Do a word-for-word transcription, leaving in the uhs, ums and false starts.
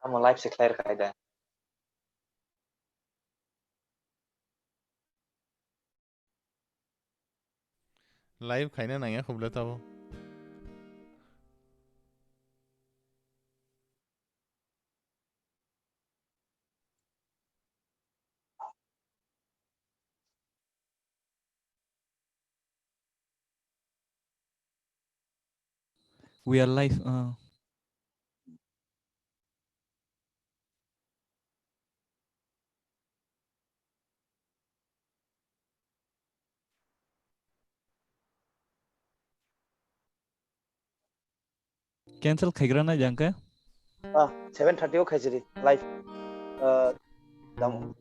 Tamo live se khlai rwkha da. Live khaina nangya khobla tabo. We are live. Uh, Cancel khaigra na jang khe? Ah, seven thirty o khaisiri live. Ah, dam.